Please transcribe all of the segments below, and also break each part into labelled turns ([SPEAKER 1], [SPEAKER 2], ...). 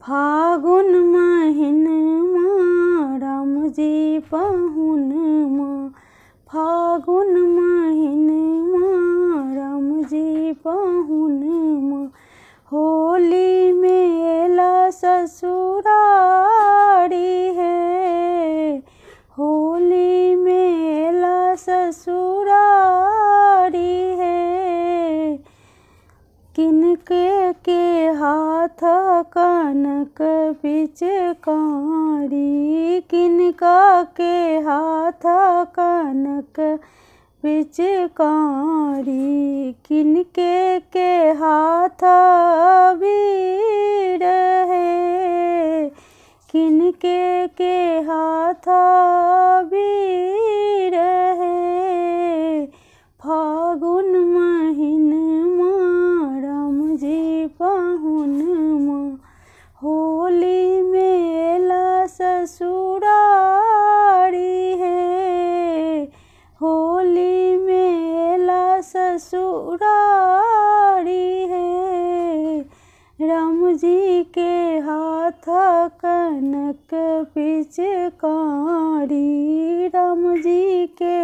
[SPEAKER 1] फागुन महिनमा रामजी पहुनमा, फागुन महिनमा रामजी पहुनमा। होली मेला ससुरारी है, होली मेला ससुरारी है। किनके के हाथ कनक पिचकारी, किनका के हाथ कनक पिचकारी। किनके के हाथ अबीर है, किनके के हाथ अबीर है। फागुन महिनमा रामजी पहुनमा, होली मेला ससुरारी है, होली मेला ससुरारी है। रामजी के हाथ कनक पिचकारी, रामजी के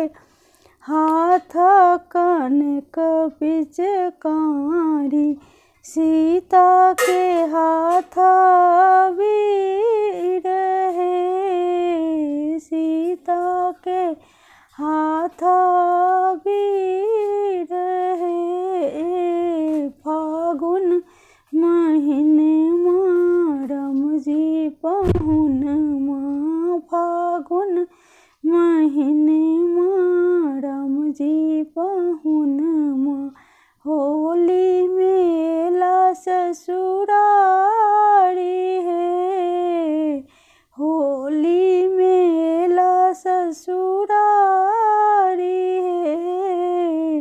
[SPEAKER 1] हाथ कनक पिचकारी। सीता के हाथ अबीर है, सीता के हाथ अबीर है। फागुन महिनमा रामजी पहुनमा, फागुन महिनमा रामजी पहुनमा। होली मेला ससुरारी है, होली मेला ससुरारी है।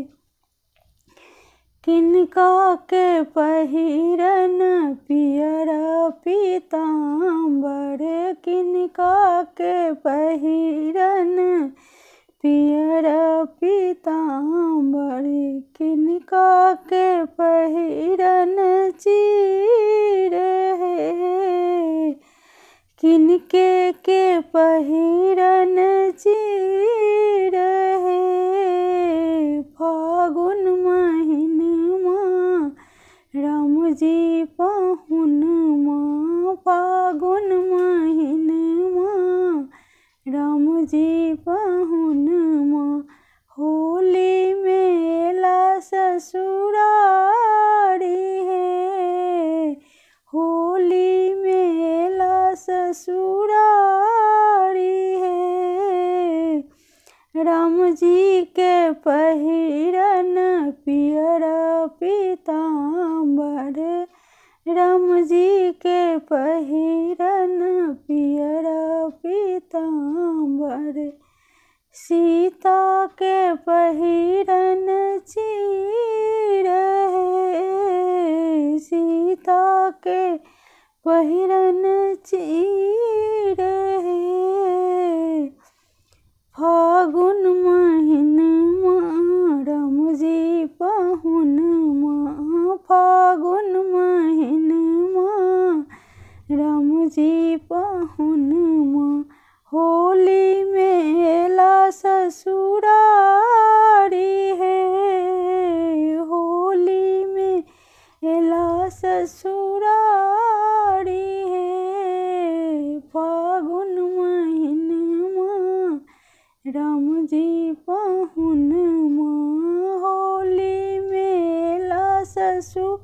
[SPEAKER 1] किनका के पहिरन पियरा पीताम्बर, किनका के पहिरन पियरा पीताम्बर। किनका के पहिरन चीर है, किनके के पहिरन चीर है। फागुन महिनमा रामजी पहुनमा, फागुन महिनमा रामजी पहुनमा। होली मेला ससुरारी है, होली मेला ससुरारी है। रामजी के पहिरन पियरा पीताम्बर, रामजी के पहिरन पियरा पीताम्बर। सीता के पहिरन चीर है, सीता के पहिरन चीर है। फागुन महिनमा रामजी पहुनमा, फागुन महिनमा रामजी पहुनमा। होली मेला ससुरारी है, होली मेला ससुरारी है। फागुन महिनमा रामजी पहुनमा, होली मेला ससुरारी